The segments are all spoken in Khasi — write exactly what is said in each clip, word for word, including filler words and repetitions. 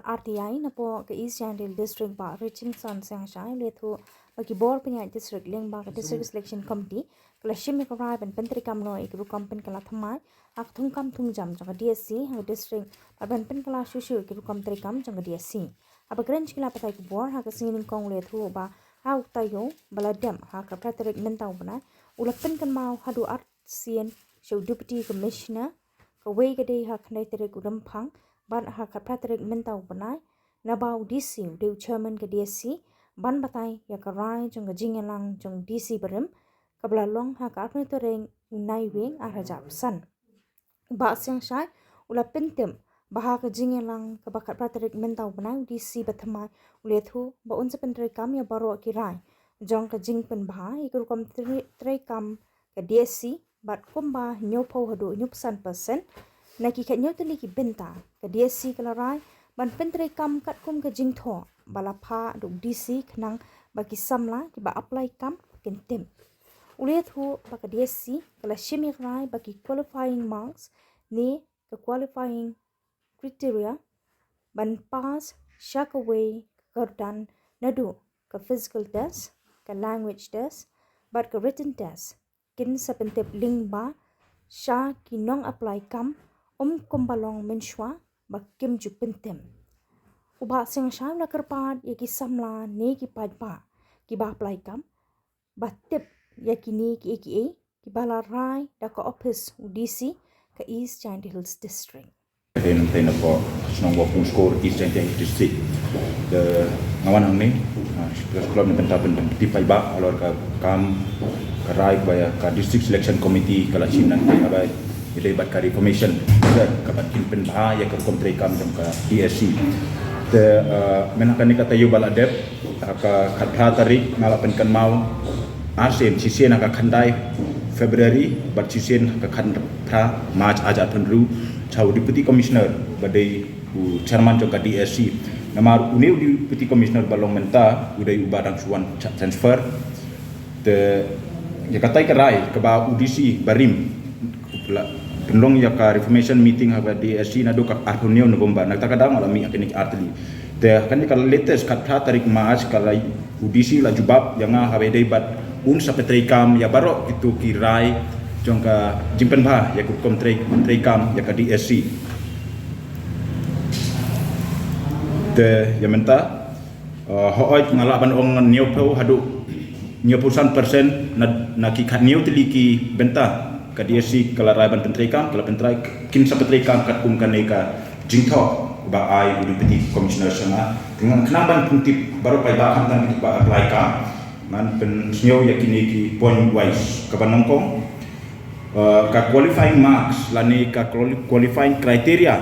R T I napoh ka East Jaintia Hills District, Bah Richingson Sangshai, u la ïathuh ba ki bor pynïaid district lyngba ka District Selection Committee ka la shim ïa ka rai ban pyntreikam noh ïa ki rukom pynkylla thymmai ha ka thungkam thungjam jong ka D S C ha ka district, bad ban pynkylla shuh shuh ïa ki rukom treikam jong ka D S C. Haba kren sha ki lad pathai khubor ha ka sngi Nyngkong, u la ïathuh ba ha u taïew ba la dep ha ka khatphra tarik mynta u bnai, u la pynkynmaw haduh ar sien sha u Deputy Commissioner, kawei ka dei ha ka khyndai tarik u Rymphang, bad ha ka khatphra tarik mynta u bnai, naba u D C u dei u Chairman ka D S C, ban batai ïa ka rai jong ka jingïalang jong u D C barim, kaba la long ha ka arphew hynñiew tarik u Naiwieng arhajar arphew san. U Bah Sangshai u la pyntip ba ha ka jingïalang kaba khatphra tarik mynta u bnai, u D C bathymmai u la ïathuh ba un sa pyntreikam ïa baroh ki rai jong ka jingpynbha ïa ka rukom trei-, treikam ka D S C, bad kumba hynñiewphew haduh hynñiewphew san percent na ki khathynñiew tylli ki bynta, ka D S C ka la rai ban pyntreikam katkum ka jingthoh ba la phah da u D C, khnang ba ki samla kiba apply kam kin tip. U la ïathuh ba ka D S C ka la shim ïa ka rai ba ki qualifying marks ne ka qualifying criteria ban pass sha kawei ka kyrdan, naduh ka physical test, ka language test, bad ka written test, kin sa pyntip lyngba sha ki nong apply kam, ym kumba long mynshuwa ba kim ju pyntip. U Bah Sangshai u la kyrpad ïa ki samla ne ki paidbah kiba apply kam ba tip ïa kine kiei kiei kiba la rai da ka ophis u D C ka East Jaintia Hills District. Ka dei nangtai napoh shnong Wapung Skor, East Jaintia Hills District. Te nga wan hangne, ah, press club na ka bynta ban pyntip paidbah halor ka kam ka rai kaba ïa ka District Selection Committee ka la shim nangtai, kaba ïadei bad ka reformation, kaba kin pynbha ïa ka rukom treikam jong ka D S C. Te, ah, mynta kane ka taïew ba la dep, ha ka khatphra tarik nga la pynkynmaw arsien, shisien ha ka khyndai February bad shisien ha ka khatphra March arhajar arphew hynriew, sha u Deputy Commissioner ba dei u Chairman jong ka D S C. Namar une u Deputy Commissioner ba long mynta u dei uba dang shu wan transfer. Te ïa katai ka rai kaba u D C barim la pynlong ïa ka reformation meeting ha ka D S C naduh ka arphew hynñiew November. Na kata ka daw nga la mih ha kine ki artylli. Te ha kane ka latest khatphra tarik March ka la u D C la jubab ïa nga haba ïadei bad un sa pyntreikam ïa baroh kito ki rai jong ka jingpynbha ïa ka rukom trei, treikam ïa ka D S C. Te ïa mynta, uh, hooid nga lah ban ong hynñiewphew haduh hynñiewphew san percent na, na ki khathynñiew tylli ki bynta ka D S C ka la rai ban pyntreikam, ka la pyntrei, kin sa pyntreikam katkum kane ka jingthoh ba ai u Deputy Commissioner sha nga. Te ngan khnang ban pyntip baroh paidbah khamtam kiba apply kam, ngan pynsngew ïa kine ki point wise. Kaba nyngkong, uh, ka qualifying marks lane ka quali-, qualifying criteria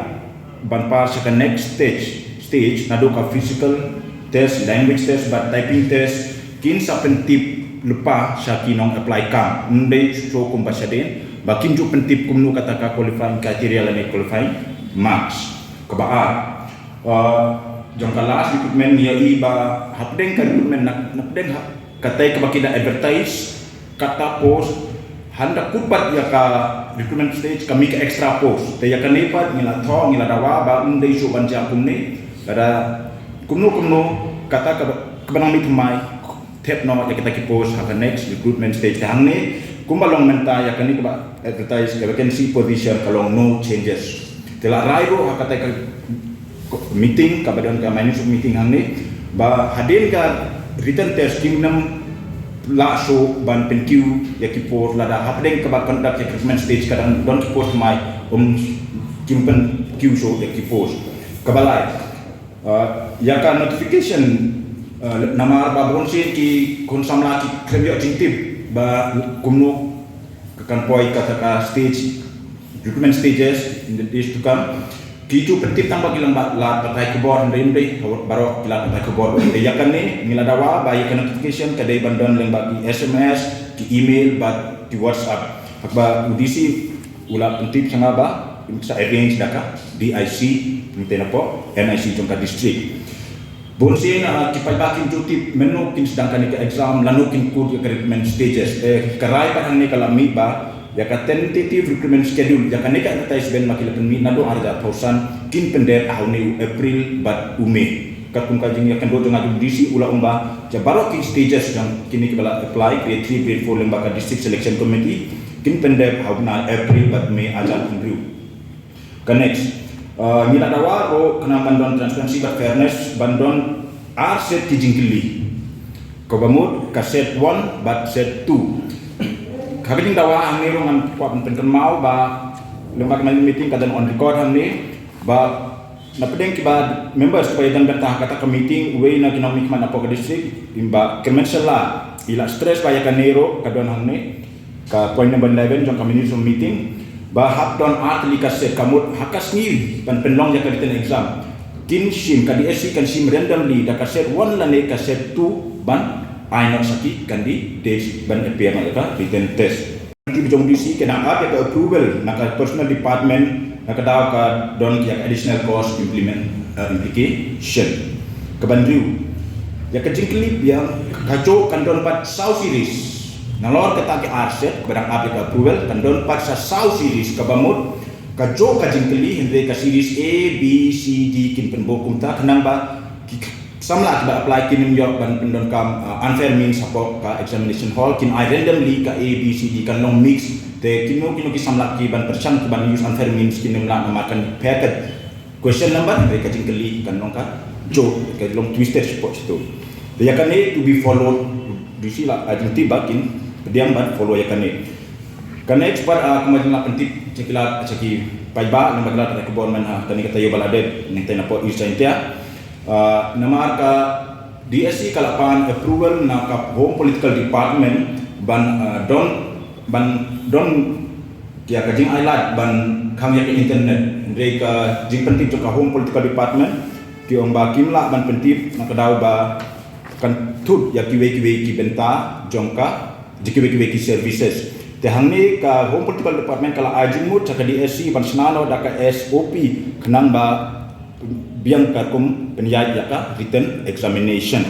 ban pass sha ka next stage, stage naduh ka physical test, language test bad typing test kin sa pyntip lypa sha ki nong apply kam. Ym dei shuh kumba shadien ba kim ju pyntip kumno kata ka qualifying criteria lane qualifying marks. Kaba ar, uh, jong ka last recruitment ngi ïohi ba hapdeng ka recruitment na, hapdeng ha, katai kaba ki da advertise kata post, hynda kut pat ïa ka recruitment stage ka mih ka extra post. Te ïa kane pat ngi la thoh, ngi la dawa ba ym dei shuh ban jia kumne. Lada kumno kumno kata kaba, kaba nang mih thymmai, thep noh ïa kita ki post ha ka next recruitment stage. Te hangne kumba long mynta ïa kane kaba advertise ka vacancy position ka long no changes. Te la rai ruh ha katai ka meeting kaba don ka minutes of meeting hangne ba hadien ka written test kim nang lah shuh ban pynkiew ïa ki post lada hapdeng kaba conduct ïa recruitment stage ka dang don ki post thymmai, ym kim pynkiew shuh ïa ki post. Kaba lai, uh, ïa ka notification, uh, namar ba bun sien ki khun samla ki khlem ïoh jingtip ba kumno ka kan poi kata ka stage, recruitment stages in the days to come. Ki ju pyntip tang ba ki lyngba lad pathai khubor, hynrei ym dei baroh ki lad pathai khubor. Te ïa kane ngi la dawa ba ïa ka notification ka dei ban don lyngba ki S M S, ki email bad ki WhatsApp. Haba u D C u la pyntip sha nga ba un sa arrange da ka D I C, mynta napoh N I C jong ka district. Bun sien, ah, ki paidbah kim ju tip mynno kin sdang kane ka exam, lano kin kut ïa ka recruitment stages. Eh, ka rai pat hangne ka la mih ba Ïa ka tentative recruitment schedule, ïa kane ka advertisement ma ki la pynmih naduh ar hajar arphew san, kin pyndep ha une u April bad u May. Katkum ka jingïakynduh jong nga jong u D C, u la ong ba ïa baroh ki stages jong kine kiba la apply, grade three, grade four, lyngba ka District Selection Committee, kin pyndep ha u bnai April bad May ar hajar arphew hynriew. Ka next, uh, ngi la dawa ruh khnang ban don transparency bad fairness, ban don ar set ki jingkylli. Kaba mut ka set one bad set two. Ka jingdawa hangne ruh ngan kwah ban pynkynmaw ba lyngba ka meeting ka don on record hangne ba na pdeng kiba members kiba ïadon bynta ha kata ka meeting, uwei na ki nongmihkhmat napoh ka district, i Bah Kyrmen Shylla, i la stress ba ïa kane ruh ka don hangne, ka point number eleven jong ka minutes of meeting, ba hap don ar tylli ka set, ka mut ha ka sngi ban pynlong ïa ka written exam, kin shim, ka D S C kan shim randomly da ka set one lane ka set two ban ai noh sha ki candidates ban appear noh ïa ka written test. Ki jong D C ka dang ap ïa ka approval na ka personnel department, na ka daw ka don ïa ka additional cost implement, uh, implication. Kaba hynriew, ïa ka jingkylli biang, ka jong kan don pat saw series. Nalor kata ki ar set kaba dang ap ïa ka approval, kan don pat sa saw series, kaba mut ka jong ka jingkylli, hynrei ka series A, B, C, D kin pynbok kumta, khnang ba ki samla kiba apply kin ym ïoh ban pyndonkam, uh, unfair means hapoh ka examination hall, kin ai randomly ka A, B, C, D, kan long mix. Te kino kino ki samla kiban pyrshang kiban use unfair means kin ym lah namar kan pher ka question number, hynrei ka jingkylli kan long ka jong, ka long twisted shapoh sha tu. Te ïa kane to be followed, D C la, uh, jingtip ba kin pdiang ban follow ïa kane. Ka next part, ah, kumba jong nga la pyntip sha ki lad, sha ki paidbah, lyngba ki lad, ka government ha kane ka taïew ba la dep, nangta napoh East Jaintia. Ah, namar ka D S C ka la pan approval na ka Home Political Department ban, ah, don, ban don ïa ka jingailad ban khang ïa ka internet. Hynrei ka jingpyntip jong ka Home Political Department ki ong ba kim lah ban pyntip na ka daw ba kan thut ïa kiwei kiwei ki bynta jong ka, jong kiwei kiwei ki services. Te hangne ka Home Political Department ka la ai jingmut sha ka D S C ban shna noh da ka S O P khnang ba biang ka kum pynïaid ïa ka written examination.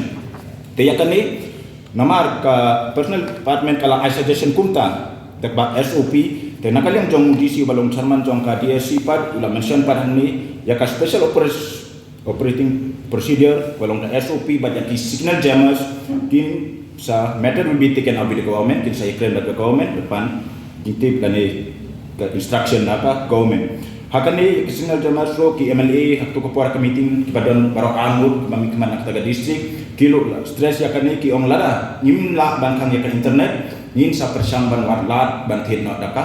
Te ïa kane namar ka personnel department ka la ai suggestion kumta da kaba S O P, te na ka liang jong u D C uba long chairman jong ka D S C pat u la mention pat hangne ïa ka special operation operating procedure, ba long ka S O P, bad ïa ki signal jammers, kin sa matter will be taken up with the government, kin sa ïakren bad ka government, bad pan jingtip lane ka instruction na ka government. Ha kane ïa ki signal jammers ruh ki M L A, ha kato ka por ka meeting, kiba don baroh arngut, kiba mihkhmat na kata ka district, ki la stress ïa kane, ki ong lada ngim lah ban khang ïa ka internet, ngin sa pyrshang ban wad lad ban thied noh da ka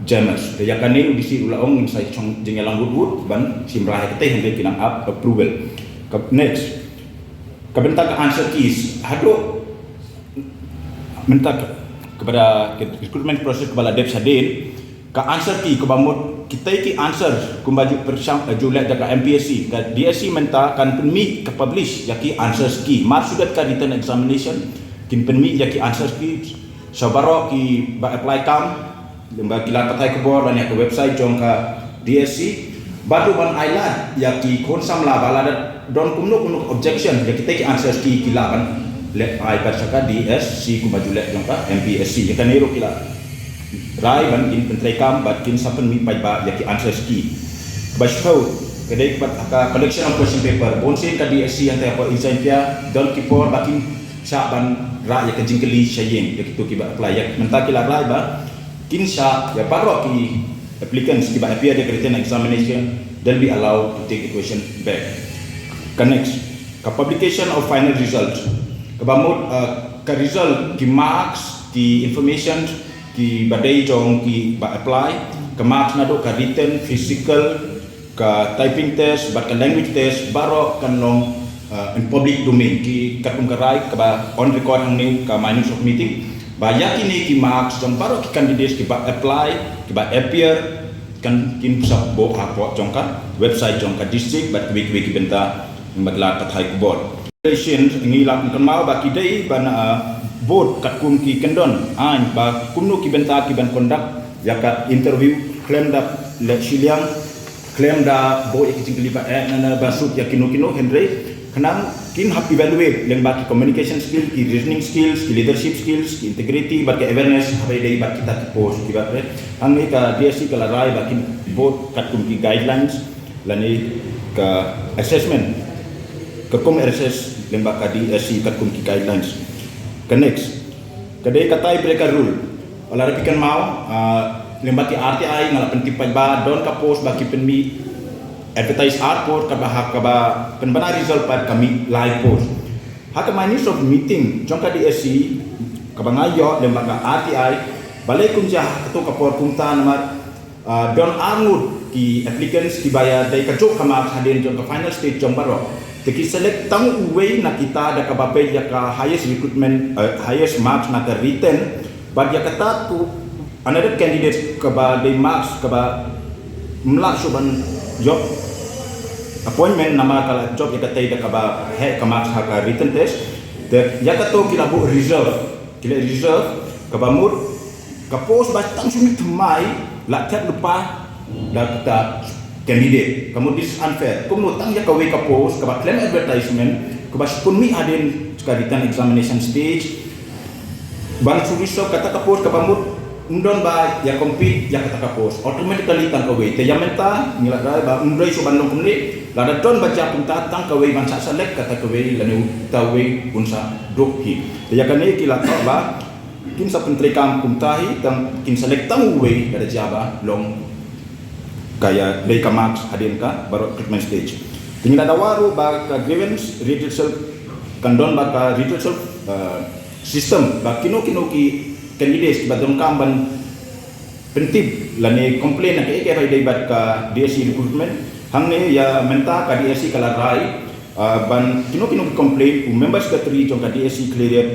jammers. Te ïa kane u D C u la ong ngin sa shong jingïalang wut wut ban shim rai ha kata, hynrei ki dang ap approval. Ka next, ka bynta ka answer keys. Haduh mynta ka, kaba da ka recruitment process kaba la dep shadien, ka answer key kaba mut kitai ki answer kumba ju pyrshang, eh, ju leh da ka M P S C, ka D S C mynta kan pynmih, ka publish ïa ki answer key. Mar shu dep ka written examination kin pynmih ïa ki answer key sha baroh kiba apply kam, lyngba ki lad pathai khubor lane ïa ka website jong ka D S C. Bad ruh ban ailad ïa ki khun samla ba lada don kumno kumno objection ïa kitai ki answer key, ki lah ban leh ai pat sha ka D S C kumba ju leh jong ka M P S C. Ïa kane ruh ki la rai ban kin pyntreikam bad kin sa pynmih paidbah ïa ki answer key. Kaba shiphew, ka dei kaba ka collection of question paper. Bun sien ka D S C hangta hapoh East Jaintia don ki por ba kin shah ban rah ïa ka jingkylli sha ïing ïa kito kiba apply. Ïa mynta ki la rai ba kin shah ïa baroh ki applicants kiba appear ïa ka written examination, they'll be allowed to take the question back. Ka next, ka publication of final result. Kaba mut, uh, ka result, ki marks, ki information kiba dei jong kiba apply, ka marks naduh ka written, physical, ka typing test bad ka language test, baroh kan long, uh, in public domain. Ki katkum ka rai kaba on record hangne, ka minutes of meeting, ba ïa kine ki marks jong baroh ki candidates kiba apply, kiba appear, kan kin sa buh hapoh jong ka website jong ka district bad kiwei kiwei ki bynta, ba ki lad pathai khubor. Ngi la pynkynmaw ba ki dei ban, ah, bud katkum ki kyndon aiñ ba kumno ki bynta ki ban conduct ïa ka interview, khlem da leh shiliang, khlem da buh ïa ki jingkylli ba eh na na ba suk ïa kino kino, hynrei khnang Kin hap evaluate lyngba ki communication skill, ki reasoning skills, ki leadership skills, ki integrity bad ki awareness haba ïadei bad kita ki post kiba kren. Hangne ka D S C ka la rai ba kin buh katkum ki guidelines lane ka assessment, ka kum assess lyngba ka D S C katkum ki guidelines. Ka next ka dei ka tiebreaker rule. Lada phi kynmaw, lyngba ki R T I nga la pyntip pat ba don ka post ba ki pynmih advertise ar por kaba ha kaba pynbna result pat ka mih lai por. Ha ka minutes of meeting jong ka D S C kaba nga ïoh lyngba ka R T I, balei kumjuh ha kato ka por kumta namar don ar ngut ki applicants kiba ïadei kajuh ka marks hadien jong ka final stage jong baroh. Te ki select tang uwei na kita da kaba peit ïa ka highest recruitment, highest marks na ka written. Bad ïa kata tu another candidate kaba dei marks kaba mlah shuh ban jop appointment namar ka la jop ïa katei da kaba heh ka marks ha ka written test. Te ïa kato ki la buh reserve, ki la reserve kaba mut ka post ba tang shu mih thymmai la thep lypa da kata candidate. Ka mut this is unfair. Kumno tang ïa kawei ka post kaba khlem advertisement kaba shu pynmih hadien ka written examination stage ban shu reserve kata ka post kaba mut ym don ba ïa compete ïa kata ka post, automatically tang kawei. Te ïa mynta ngi la rai ba ym dei shuh ban long kumne, lada don ba jia kumta tang kawei ban sa select kata kawei lane uta uwei un sa duh hi. Te ïa kane ki la thoh ba kin sa pyntreikam kumta hi, tang kin select tang uwei lada jia ba long ka ïadei ka marks hadien ka baroh recruitment stage. Te ngi la dawa ruh ba ka grievance redressal kan don ba ka redressal system ba kino kino ki candidates ba donkam ban pyntip lane complain na kaei kaei ba ïadei bad ka D S C recruitment. Hangne ïa mynta ka D S C ka la rai ban kino kino ki complain u member secretary jong ka D S C Khliehriat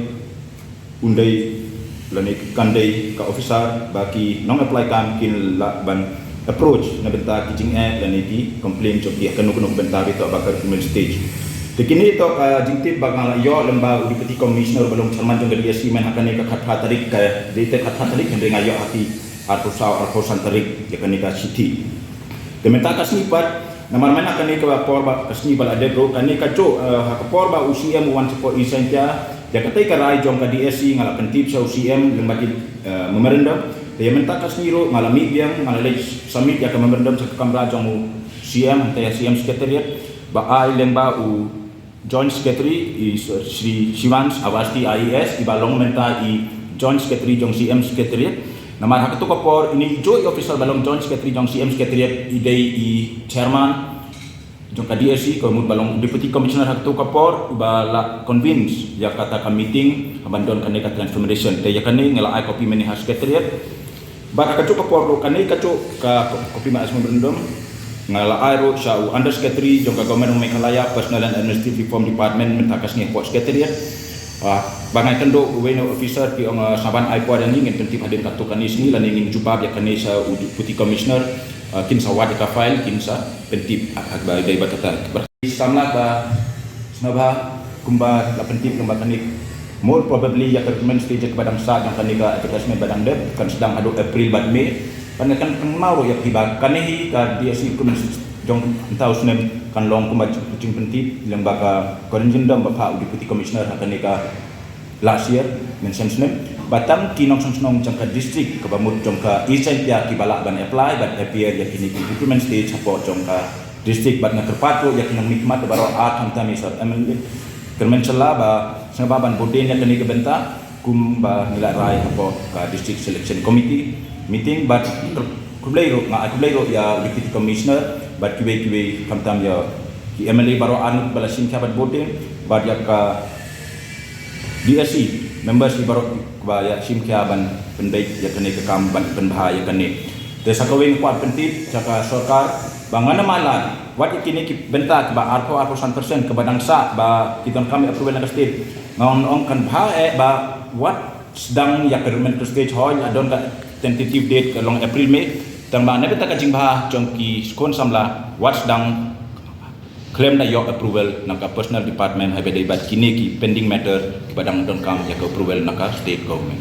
un dei lane kan dei ka officer ba ki nong apply kam kin lah ban approach na bynta ki jingeh lane ki complain jong ki ha kano kano ka bynta ba ïa toh ba ka recruitment stage. Te kine toh ka jingtip ba nga la ïoh lyngba u Deputy Commissioner ba long chairman jong ka D S C mynha kane ka khatphra tarik, ka dei te khatphra tarik hynrei nga ïoh ha ki arphew saw arphew san tarik ïa kane ka shithi. Te mynta ka sngi pat namar mynta kane ka por ba ka sngi ba la dep ruh kane ka juh ha ka por ba u C M u wan shapoh East Jaintia ïa katei ka rai jong ka D S C nga la pyntip sha u C M lyngba ki memorandum. Te ïa mynta ka sngi ruh nga la mih biang, nga la leit submit ïa ka memorandum sha ka kamra jong u C M hangta ïa C M Secretariat ba ai lyngba u Joint Secretary i Shri Shivans Awasthi I A S iba long mynta i Joint Secretary jong C M Secretariat. Namar ha kato ka por ine i juh i officer ba long Joint Secretary jong C M Secretariat i dei i chairman jong ka D S C, ka mut ba long Deputy Commissioner ha kato ka por uba la convince ïa kata ka meeting ban don kane ka transformation. Te ïa kane nga la ai copy mynne ha Secretariat. Bad ha kajuh ka por ruh kane kajuh ka copy ma as memorandum nga la ai ruh sha u Under Secretary jong ka Government of Meghalaya Personnel and Administrative Reform Department mynta ka sngi hapoh Secretariat. Ba nga kynduh uwei na u officer ki ong saban ai por ïa ngi ngin pyntip hadien katto katne sngi lane ngin jubab ïa kane sha u Deputy Commissioner. Kin sa wad ïa ka file kin sa pyntip ha kaba dei bad kata. Samla ba sngewbha kumba la pyntip kumba kane more probably ïa ka recruitment stage kaba dang sah jong kane ka advertisement ba dang dep kan sdang haduh April bad May. Ban kan kynmaw ruh ïa phi ba kane hi ka D S C recruitment stage jong mynta u snem kan long kumba jingpyntip lyngba ka corrigendum ba phah u Deputy Commissioner ha kane ka last year, mynshem snem, ba tang ki nongshong shnong jong ka district kaba mut jong ka East Jaintia kiba lah ban apply ban appear ïa kine ki recruitment stage hapoh jong ka district. Bad nga kyrpad ruh ïa ki nongmihkhmat baroh ar khamtam i sor M L A kyrmen shala ba sngewbha ban bud dien ïa kane ka bynta kumba ngi la rai hapoh ka District Selection Committee meeting. Bad khublei ruh, nga ai khublei ruh ïa u Deputy Commissioner bad kiwei kiwei khamtam ïa ki M L A baroh ar ngut ba la shim khia ban bud dien bad ïa ka D S C members ki baroh ba ïa shim khia ban pynbeit ïa kane ka kam ban pynbha ïa kane. Te sa kawei nga kwah pyntip sha ka sorkar ba ngan ym lah wat ïa kine ki bynta kiba arphew arphew san percent kaba dang sah ba ki donkam ïa approval na ka state. Nga ong kan bha eh ba wat sdang ïa ka recruitment stage hoi la don ka tentative date ka long April May. Tang ba na bynta ka jingbha jong ki khun samla wat sdang khlem da ïoh approval na ka personnel department haba dei bad kine ki pending matter kiba dang donkam ïa ka approval na ka state government.